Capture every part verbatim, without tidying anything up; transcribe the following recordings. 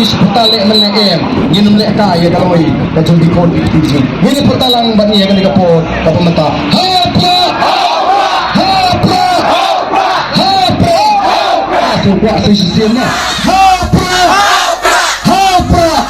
Pyrta leh men leh em, ngin ym leh kai ïa ka lawei ka jong ki khun ki kti jong ngi. Ngin ïa pyrta lang bad ngi ïa kane ka por kaba mynta. Ha Prah! Ha Prah! Ha Prah! Sa kwah sa shisien na. Ha Prah! Ha Prah!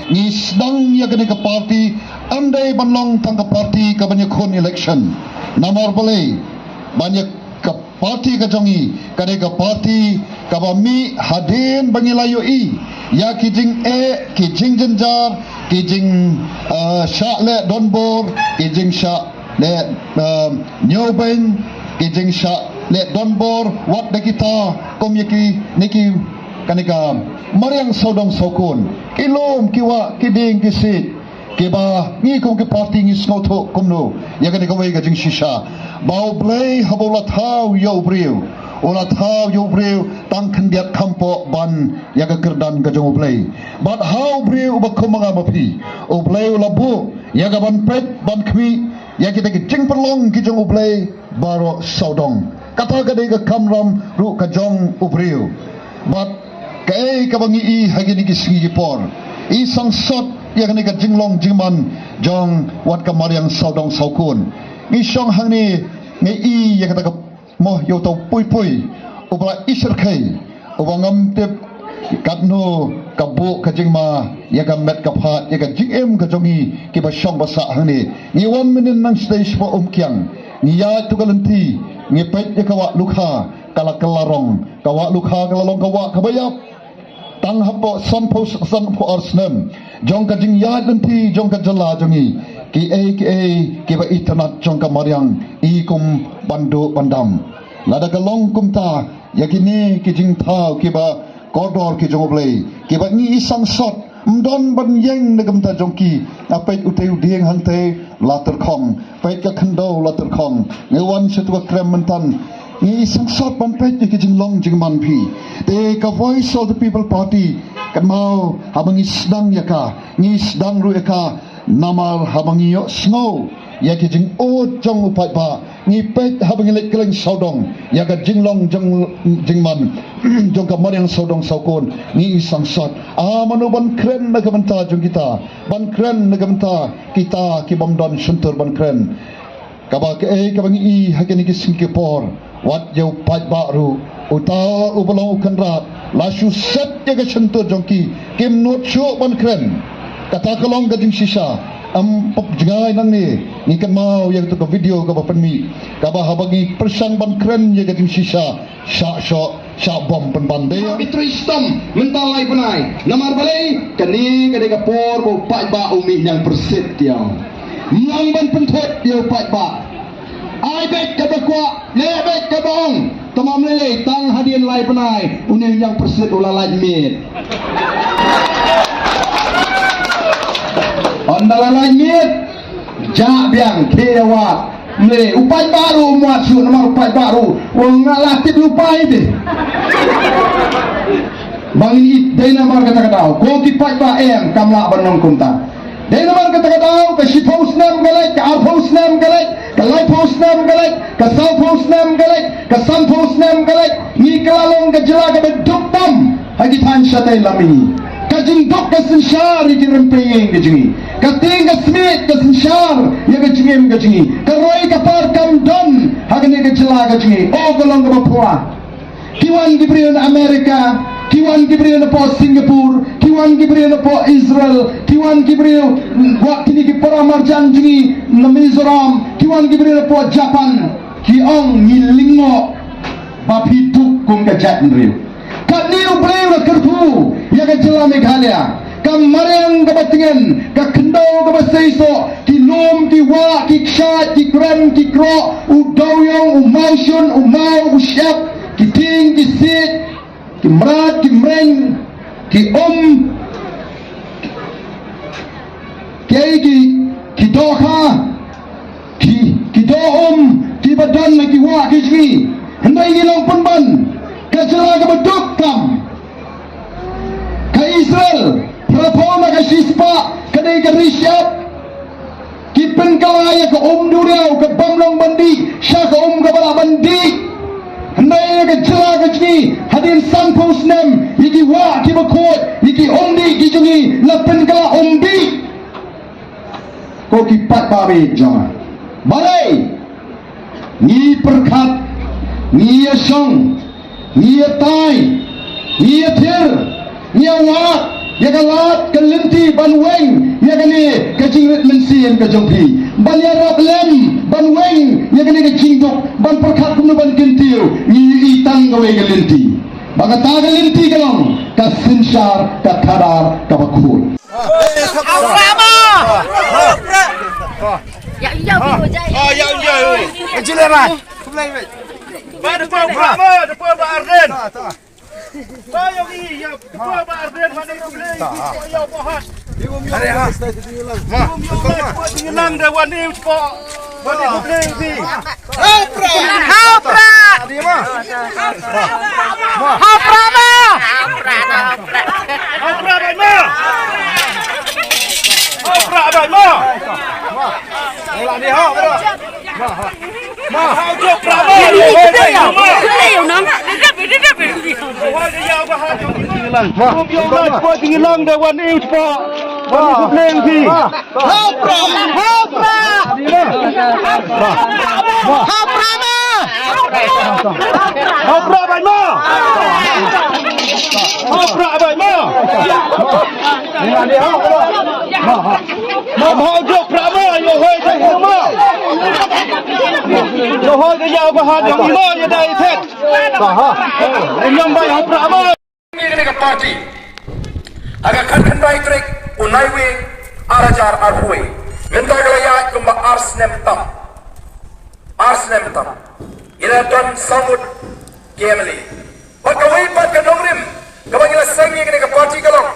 Ngi sdang ïa kane ka party, ym dei ban long tang ka party kaban ïakhun election. Namar balei? Ban ïa ka party ka jong ngi ka dei ka party kaba mih hadien ba ngi la ïohi ïa ki jingeh, ki jingjynjar, ki jing, eh, shah leh donbor, ki jingshah Leh, um, ñiewbeiñ ki jingshah leh donbor wat da kita kum ïa kine ki, kane ka mariang sawdong sawkun, ki lum, ki wah, ki dieng, ki siej, kiba ngi kum ki party ngi sngewthuh kumno ïa kane kawei ka jingshisha, ba U Blei haba u la thaw ïa u briew, u la thaw ïa u briew tang khyndiat kham poh ban ïa ka kyrdan ka jong U Blei. Bad ha u briew uba kum ma nga ma phi, U Blei u la buh ïa ka ban peit ban khmih ïa kita ki jingpynlong ki jong U Blei baroh sawdong. Kata ka dei ka kamram ruh ka jong u briew. Bad kaei kaba ngi i ha kine ki sngi ki por, i sangsot ïa kane ka jinglong jingman jong wat ka mariang sawdong sawkun. Ngi shong hangne, ngi i ïa kata ka, mo, ïa uta u pui pui uba la i shyrkhei, uba ngam tip katno ka buh ka jingma ïa ka met ka phad, ïa ka jingim ka jong ngi kiba shong ba sah hangne. Ngi wan mynnin nang sdei shapoh Umkiang, ngi ïaid tu ka lynti, ngi peit ïa ka wah Lukha, ka la kylla rong. Ka wah Lukha ka la long ka wah kaba ïap tang hapoh sanphew, sanphew ar snem jong ka jingïaid lynti jong ka jylla jong ngi. Kiei kiei kiba itynnad jong ka mariang i kum ban duh ban dam. Lada ka long kumta, ïa kine ki jingthaw kiba kordor ki jong U Blei, kiba ngi i sangsot, ym don ban ïeng na ka bynta jong ki. Nga peit utei u dieng hangtei la tyrkhong, peit ka khyndew la tyrkhong. Ngi wan sha tu ka krem mynta, ngi i sangsot ban peit ïa ki jinglong jingman phi. Te ka Voice of the People Party, kynmaw haba ngi sdang ïa ka, ngi sdang ruh ïa ka namar haba ngi ïohsngew ïa ki jingud jong u paidbah, ngi peit haba ngi leit kylleng sawdong ïa ka jinglong jong, jingman jong ka mariang sawdong sawkun, ngi i sangsot. Ah, mano ban kren na ka bynta jong kita, ban kren na ka bynta kita ki bym don shyntur ban kren? Kaba kaei kaba ngi i ha kine ki sngi ki por, wat ïa u paidbah ruh, uta uba long u kynrad, la shu set ïa ka shyntur jong ki, kim nud shuh ban kren. Kata ka long ka jingshisha. Ym pop jngai nangne, ngi kynmaw ïa kata ka video kaba pynmih, kaba haba ngi pyrshang ban kren ïa ka jingshisha, shah shoh, shah bom pynban de. Ki trei shitom mynta lai bnai. Namar balei? Kane ka dei ka por ba u paidbah u mih ñiangpyrsit ïa u. Ym long ban pynthut ïa u paidbah. Ai beit kaba kwah, leh beit kaba ong. Tang ym lei lei, tang hadien lai bnai une u ñiangpyrsit u la lait miet. Ynda la lait miet, jah biang, khie ïa wad. Mle, u paidbah ruh um wad shuh, namar u paidbah ruh u ong nga la tip ïa u pai te. Ba ngin ïeit, dei namar kata ka daw ko ki paidbah em, kam lah ban ong kumta. Dei namar kata ka daw, ka shiphew snem ka leit, ka arphew snem ka leit, ka laiphew snem ka leit, ka sawphew snem ka leit, ka sanphew snem ka leit, ngi ka la long ka jylla kaba duk tam ha ki thaiñ shatei lam mihngi. Ka jingduk ka synshar ïa ki rympei ïing ka jong ngi. Ka tieng ka smiej ka synshar ïa ka jingim ka jong ngi. Ka roi ka par kam don ha kane ka jylla ka jong ngi. O, ka long kaba pura. Ki wan ki briew na America, ki wan ki briew na poh Singapore, ki wan ki briew na poh Israel, ki wan ki briew, wat kine ki para marjan jong ngi na Mizoram, ki wan ki briew na poh Japan. Ki ong ngi lyngngoh ba phi duk kum ka jaitbynriew. Katne U Blei u la kyrkhu ïa ka jylla Meghalaya. Ka mariang kaba tngen, ka khyndew kaba seisoh, ki lum, ki wah, ki kshaid, ki krem, ki kroh, u dewiong, u mawshun, u maw, u shyiap, ki dieng, ki siej, ki mrad, ki mreng, ki um, ki, ki, ki dohkha, ki, ki doh um kiba don ha ki wah ki jong ngi. Hynrei ngi long pynban ka jylla kaba duk tam. Ka Israel, phraphew na ka shispah, ka dei ka ri shyiap. Ki pynkylla ïa ka um duriaw kaba ym long ban dih sha ka um kaba lah ban dih. Hynrei ïa ka jylla ka jong ngi, hadien sanphew snem, ïa ki wah kiba khuid, ïa ki um dih ki jong ngi la pynkylla um dih. Ko ki paidbah jong nga, balei ngi pyrkhat, ngi ïashong, ngi ïatai, ngi ïathir, ngi ïawad ïa ka lad ka lynti ban weng ïa kane ka jingrit mynsiem ka jong phi, ban ïarap lem ban weng ïa kane ka jingduk, ban pyrkhat kumno ban kyntiew? Ngi ïohi tang kawei ka lynti, ba kata ka lynti ka long ka synshar, ka khadar kaba khuid. Ïa, ïa, Ha, ha, ya, ya, ya. Jile rai. Ba da pa ba, da pa ba Arden. Ba ya ni, ya, da pa ba Arden, ba da pa Arden. Ya, ba ha. Are ha. Ma, ma. Ngilang da wan ni pa. Wan ni pa ni. Hau pra. Hau pra. Adi ma. Hau pra ma. Hau pra bai ma. Hau pra bai ma. Ela ni ha. Ma, ha. Ma, ha, hau pra ma. Ni ni kita ya. Kita ya nang. Kita kita. Wan ni ya ba ha. Ma, ma. Ko ngilang da wan ni pa. Wan ni pa. Hau pra! Hau pra! Hau pra ma! Hau pra bai ma! Hau pra bai ma! Ma, ma, hau pra ma! Yo hoi ma! Yo hoi ka ya ba ha ma ya dai thet! Nyam bai hau pra ma! Kane ka party ha ka khatkhyndai tarik u Naiwieng ar hajar arphew. Mynta ka la ïaid kumba ar snem tam. Ar snem tam. Ngi la don saw ngut ki M L A. Bad kawei pat ka nongrim kaba ngi la seng ïa kane ka party ka long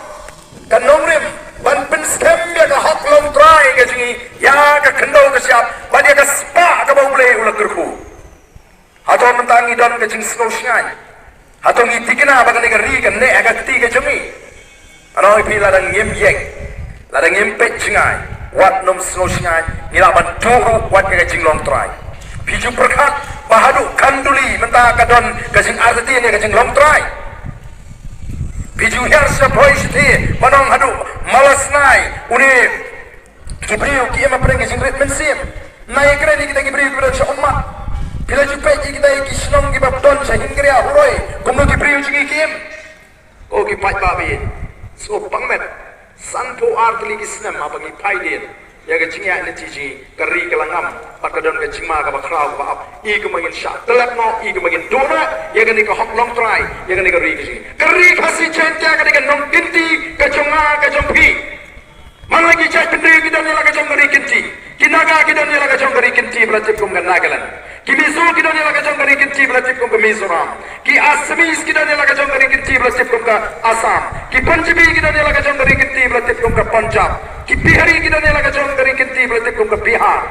ka nongrim ban pynskhem ïa ka hok longtrai ka jong ngi, ïa ka khyndew ka shyiap bad ïa ka spah kaba U Blei u la kyrkhu. Hato mynta ngi don ka jingsngew shngaiñ? Hato ngi thikna ba kane ka ri kan neh ha ka kti ka jong ngi? Nga ong ïa phi, lada ngim ïeng, lada ngim peit jngai, wat nym sngew shngaiñ, ngi lah ban duh ruh wat ka jinglong trai. Phi ju pyrkhat ba haduh Khanduli mynta ka don ka jingartatien ïa ka jinglong trai. Phi ju hiar sha Bhoi Shatei, ban ong haduh Malasnai, une ki briew ki im hapdeng ka jingrit mynsiem. Nai kren ïa kita ki briew kiba don sha ummat. Phi la ju peit ïa kita ki shnong kiba don sha Hyngrei Huroi, kumno ki briew jong ngi ki im. Ko ki paidbah ba ïeit, sngewbha pang met. Sanphew ar tylli ki snem haba ngi phai dien ïa ka jingïaid lynti jong ngi, ka ri ka la ngam bad ka don ka jingma kaba khraw kaba ap. I kumba ngin shah tyllep noh, i kumba ngin duh noh ïa kane ka hok longtrai ïa kane ka ri ka jong ngi. Ka ri Khasi Jaiñtia ka dei ka nongkynti ka jong nga ka jong phi. Man la ki jaitbynriew ki don ïa la ka jong ka ri kynti. Ki Naga ki don ïa la ka jong ka ri kynti ba la tip kum ka Nagaland. Ki Mizo ki don ïa la ka jong ka ri kynti ba la tip kum ka Mizoram. Ki Assamese ki don ïa la ka jong ka ri kynti ba la tip kum ka Assam. Ki Punjabi ki don ïa la ka jong ka ri kynti ba la tip kum ka Punjab. Ki Bihari ki don ïa la ka jong ka ri kynti ba la tip kum ka Bihar.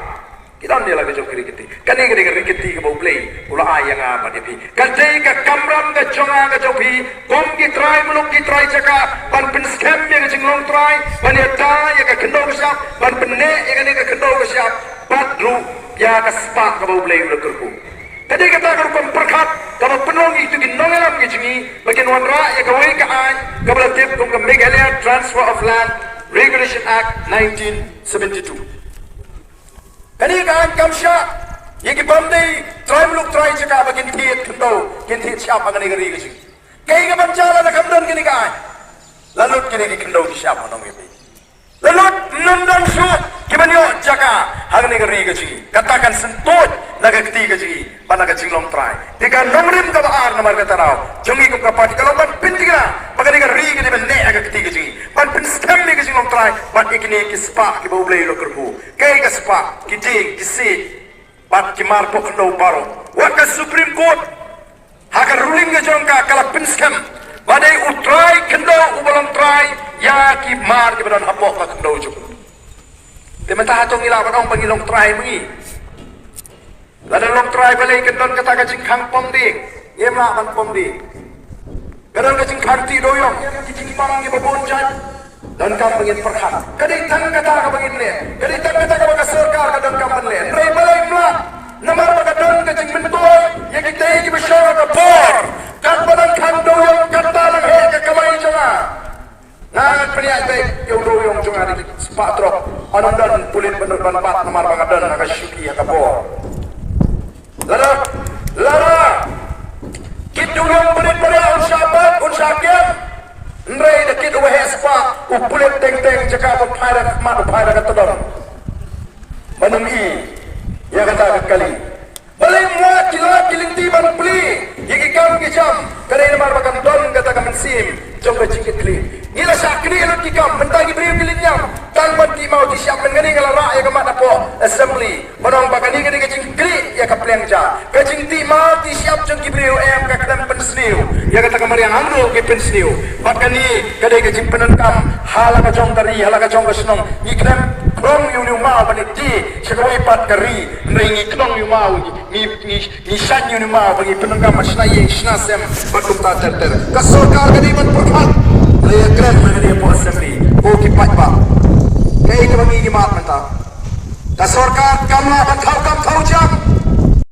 Ki don ïa la ka jong ka ri kynti. Kane ka dei ka ri kynti kaba U Blei u la ai ïa nga bad ïa phi. Ka dei ka kamram ka jong nga ka jong phi kum ki trai muluk ki trai jaka ban pynskhem ïa ka jinglong trai, ban ïada ïa ka khyndew ka shyiap, ban pynneh ïa kane ka khyndew ka shyiap bad ruh ïa ka spah kaba U Blei u la kyrkhu. Ka dei kata ka rukom pyrkhat kaba pynlong ïa kito ki nongïalam ki jong ngi ba kin wanrah ïa kawei ka aiñ kaba la tip kum ka Meghalaya Transfer of Land Regulation Act nineteen seventy-two. Kane ka aiñ kam shah ïa ki bym dei trai muluk trai jaka ba kin thied khyndew, kin thied shyiap ha kane ka ri ka jong ngi. Kaei kaban jia lada kam don kane ka aiñ? La lut kine ki khyndew ki shyiap, ngan ong ïa phi. La lut, ym don shuh kiban ïoh jaka ha kane ka ri ka jong ngi. Kata kan syntuid na ka kti ka jong ngi bad na ka jinglong trai. Te ka nongrim kaba ar namar kata ka daw jong ngi kum ka party ka long ban pynthikna ba kane ka ri ka dei ban neh ha ka kti ka jong ngi, ban pynskhem ïa ka jinglong trai bad ïa kine ki spah kiba U Blei u la kyrkhu. Kaei ka spah? Ki dieng, ki siej bad ki mar poh khyndew baroh. Wat ka Supreme Court ha ka ruling ka jong ka ka la pynskhem ba dei u trai khyndew uba long trai ïa ki mar kiba don hapoh ka khyndew jong u. Te mynta hato ngi lah ban ong ba ngi long trai ma ngi? Lada long trai balei kan don kata ka jingkhang pom dieng? Ngim lah ban pom dieng. Ka don ka jingkhang tih dewïong, ki jingpang kiba bun jait. Donkam ba ngin pyrkhat. Ka dei tang kata kaba ngin leh. Ka dei tang kata kaba ka sorkar ka donkam ban leh. Hynrei balei ym lah? Namar ba ka don ka jingmyntoi ïa kitei kiba shong ha ka bor. Katba dang khang dewïong, katta nang heh ka kamai jong nga. Nga pynïaid beit ïa u dewïong jong nga da ki spah trok. Ym don pulit ban, ban bat namar ba nga don ha ka shuki ha ka bor. Lada, lada kit u ïong barit barit un shah bat, un shah kiar. Hynrei da kit uba heh spah, u pulit teng teng jaka ba phai da ka khmat, u phai da ka tdong. Ban ym i ïa kata ka kali. Balei ym wad ki lad ki lynti ban plie ïa ki kam ki jam? Ka dei namar ba kam don kata ka mynsiem jong ka jingkitkhlieh. Ngi la shah knieh lut ki kam, mynta ki briew ki leit ñiam tang ban ki maw ki shyiap. Mynta nga la rah ïa ka mat hapoh Assembly, ban ong ba kane ka dei ka jingkrieh ïa ka pliang ja. Ka jingtih mar tih shyiap jong ki briew em ka khlem pynsniew ïa kata ka mariang, hangno ki pynsniew? Bad kane ka dei ka jingpyndonkam ha la ka jong ka ri, ha la ka jong ka shnong. Ngi khlem khlong ïa une u maw ban ïa die sha kawei pat ka ri, hynrei ngi khlong ïa u maw, ngi, ngi, ngi shaiñ ïa une u maw ba ngi pyndonkam ha shna ïing shna sem bad kumta ter ter. Ka sorkar ka dei ban pyrkhat. La ïa kren na ka dei hapoh Assembly, ko ki paidbah. Kaei kaba ngi ngi mad mynta? Ka sorkar kam lah ban thaw kam thaw jam.